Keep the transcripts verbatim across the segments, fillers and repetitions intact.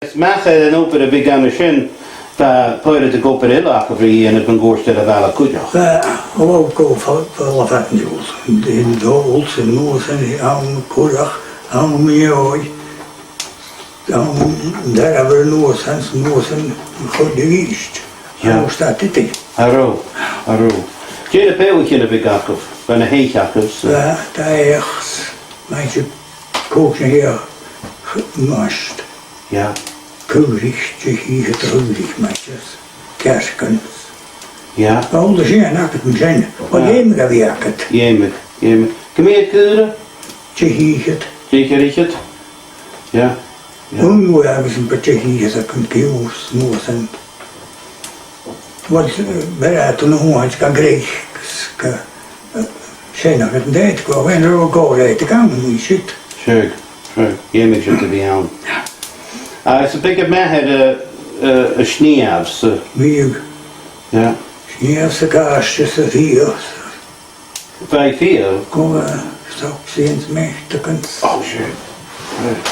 Is a-mach air an obair a bhiodh ann an sin, bha pàirt de dh'obair eile agaibh ri dhèanamh mun cuairt air a' bhaile cuideachd. Bha, o, bha, bha, bha, bha, bha, an dol, an dol, san uair sin, ann cuideachd, ann mu dheidhinn, ann an dara uair an uair sin, san uair sin, chuid a-rithist. Yeah. Ann an Stad Tiotaidh. An robh, an robh. Dè na beathaichean a bhiodh agaibh, bha na h-eich agaibh, so. Bha, tha eich, maise, còig no sia, mast. Yeah. Caoraich, deich, fichead caoraich, maise, cearcan. Yeah. Bha, ùidh, sin agad an sin. Bha, yeah, iomadh a bhiodh agad. Iomadh, iomadh. Gu mìle caora? Deich, fichead. Deich air fhichead? Yeah. Yeah. Ùidh, agus am biodh deich, fichead aca an-còmhnaidh, no san. Bha, eh, bha iad a' tighinn a-nuas gu Greis, gu, eh, sin agad an dèidh, gu bheil an rud gu leòr aca an-diugh, siud. Sure, sure. Dh'fheumadh siud a bhith ann. Agus am biodh e math air, eh, eh, an snìomh, so. Bhiodh. Yeah. Snìomh 's a' chairt 's a' fighe. Bha e fighe? Gu, eh, stoc sin 's meat a' cunnt. Oh, sure. Right.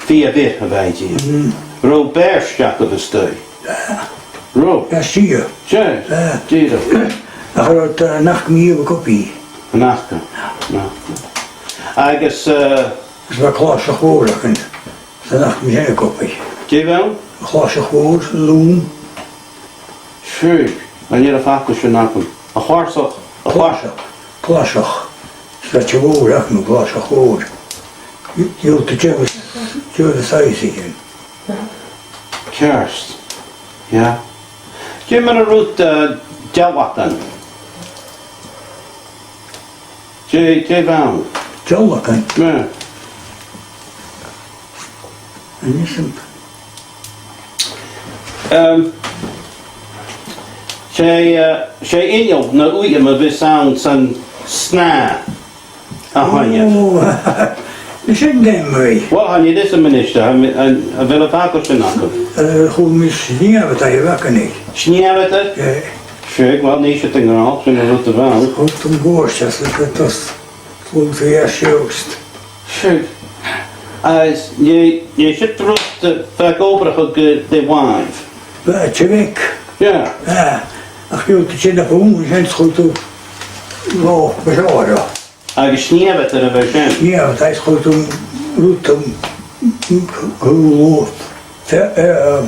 Fighe bheag a bha e. Mm. Robh bàird agaibh a-staigh? Robh? Bha, sia. Sure. Bha. Dìreach. Ach an robh, eh, an aca mì-chupaidh? An aca. An aca. Agus, eh, is bha claiseach mhòr againn. Sin nach mi sin a' cupaidh. Dè bh' ann? Claiseach mhòr, lùm. Sure, chan eil am facal sin agam. A' chlaiseach, a' chlaiseach. Claiseach, claiseach. Sin a' chuid mhòr aca, claiseach mhòr. Dh'fhaodadh tu dèanamh, dèanamh saidhbhir. Ceart. Yeah. Dè mar a ruith, eh, dealagan? Dè, dè bh' ann? Dealagan? Yeah. An e sin? Ehm, 's e, eh, 's e inneal no uidheam a bhios ann san snàth a th' annaibh. Ò, sin daoine. Uill, chan eil fhios agam a-nis, a, a, a bheil am facal sin agam. Eh, chuala mi snìomhadair a bh' againne. Snìomhadair? Eh. Seadh, uill, nì siud an gnothach, sin an rud a bh' ann. Chuir thu an cuairt às a' ghotas. Chuala thu e siud. Seadh. Agus an e, an e siud rud a bha ag obrachadh gu, de mhàimh? Bha, tè bheag. Yeah. Ah, ach bhiodh tu sin a' bun, sin 's chuala thu lòch mar seo orra. Agus snìomhadair a bha sin? Snìomhadair, is chuala thu rud, um, cù, cù, fe-, eh, eh,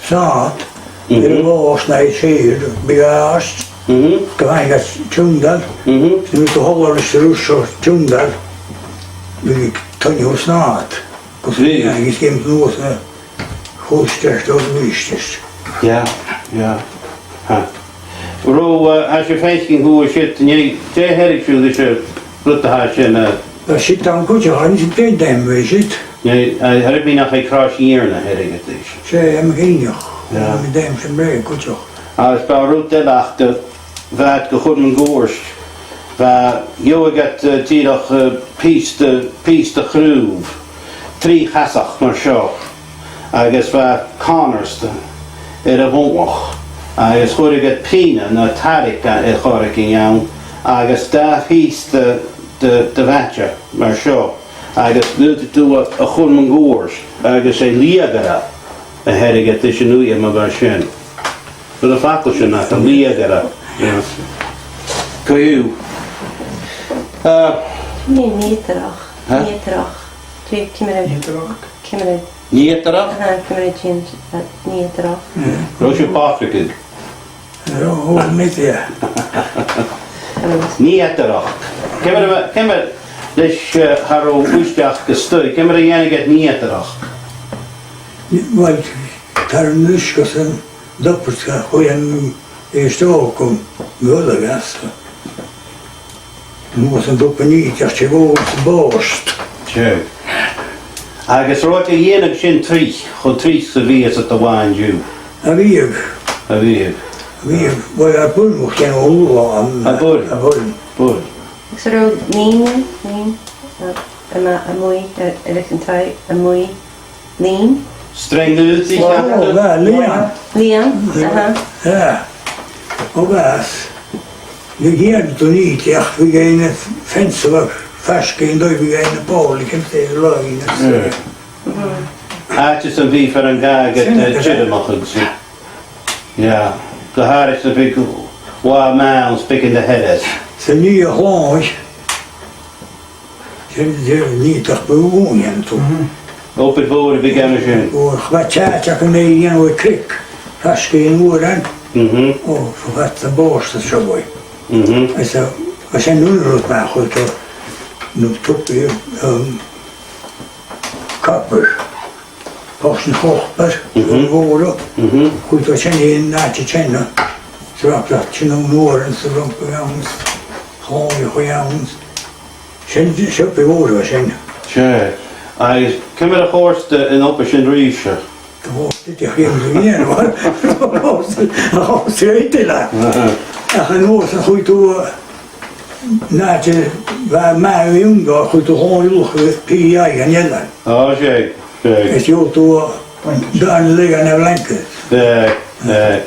snàth, mhm, air a' bhàs no air sèithear, bhiodh e àrd, mhm, gu bheil e a' tionndaidh, mhm, is nuair a thòisich e a' tionndaidh, bhiodh e a' toirt an snàth. Gus an, bhiodh, agus cùm thu a-nuas na chùistean, a-nuas na cùistean. Yeah, yeah. Ha. Robh, eh, tha sibh a' faicinn, chuala sibh, an e, dè theireadh sibh ris an rud a tha sin, eh? Bha siud ann cuideachd, chan eil fhios agam dè an t-ainm a bh' air siud. An e, eh, tha mi a' smaoineachadh gur e crois-iarna a theireadh iad ris. 'S e, tha mi cinnteach. Yeah. Chan eil mi dè an t-ainm a bh' air cuideachd. Agus bha rud eile aca, bha iad ga chur mun cuairt, bha, gheibheadh iad, eh, dìreach, eh, pìos de, pìos de chraobh, trì-chasach mar seo, agus bha còmhnard air a' mhullach, agus chuireadh iad prìne no tarraing a, a' chòrr aig an àm, agus dà phìos de, de, de mhaide mar seo, agus dh'fhaodadh tu a, a chur mun cuairt, agus 's e lìogaire a theireadh iad ris an uidheam a bha sin. Bheil am facal sin agad, lìogaire? Yes. Co-dhiù. Ah. Nì-, nìodarach. Ha? Nìodarach. Dè, ciamar a, nìodarach, ciamar a, nìodarach? Aha, ciamar a dèan, eh, nìodarach. Mm. Robh sibh a' pàigheadh? Robh, o, nì-, yeah. Nìodarach. Ciamar a, ciamar leis, eh, cha robh uisge aca a-staigh, ciamar a dhèanadh iad nìodarach? Uill, tar an uisge sin, dubhairt, cha chuir iad e a-steach gu mullach às. Nuair sin dubh an nì, tha e a' tighinn gu bòrd. Sure. Agus robh iad a' dèanamh sin tric, cho tric 's a bhios iad a-mhàin an-diugh? A bhiodh. A bhiodh. A bhiodh. Uill, a' bhùrn, mo cheann, a bhùrn. A' bhùrn. A' bhùrn. Bùrn. Agus an robh lìn, lìn, a, a, a-muigh, a, a, an taigh, a-muigh. Lìn? Sreang-aodaich. O, bha, lìn. Lìn, aha. Yeah. O, bha. Bhiodh iad a' dèanamh, ach bhiodh iad a' fence a bha faisg air an taigh, bhiodh iad a' ball, a' cur air loidhne. Yeah. Mhm. Àite sam bith far an gabhadh iad, eh, tiormachadh, yeah. Gu h-àraidh nuair a bhiodh latha math ann, 's beagan de theas. San oidhche chlòimhe, sin, sin, nì, tha buain ann an-diugh. Obair mhòr a bhiodh ann an sin. Ò, cha b' e teatha ach an e a dhèanamh aig creag, faisg air an uair ann. Ò, fad' 's a' bhòrd sa seo bhoi. Is a, a sin an rud a chuireadh tu, no tubaidh, um, copper. Porsan chopper, mhòr. Chuireadh tu sin an àite teine. 'S a' bhreac sin an uair ann, 's a' bhreac ann, 's a' chòmhdach ann. Sin, sin obair mhòr a bha sin. Seadh. Agus ciamar a chòrd an obair sin ribhse? Tha, bha e dìreach a dhèanamh. Bha e, bha e, bha e dìreach. Ach an uair sin chuireadh tu, an àite a bha math air an obair, chuireadh tu a' chòmhdach, pìos dhen eilean. Ò, seadh, seadh. Is gheibheadh tu dàn le an blanket. Seadh, seadh.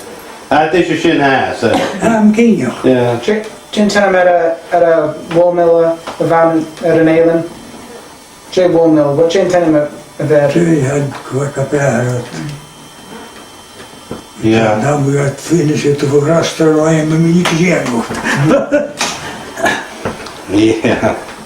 Tha, tha sin fhathast, eh? Tha mi cinnteach. Yeah. Dè, dè an t-ainm air a, air a' bhall mill a bh' ann air an eilean? Dè bhall mill, what, dè an t-ainm a bh' air? Dè, tha, gu bheil, gu bheil. Yeah. Tha mi a' finish it for Rasta Ryan, mi, mi, mi, Yeah.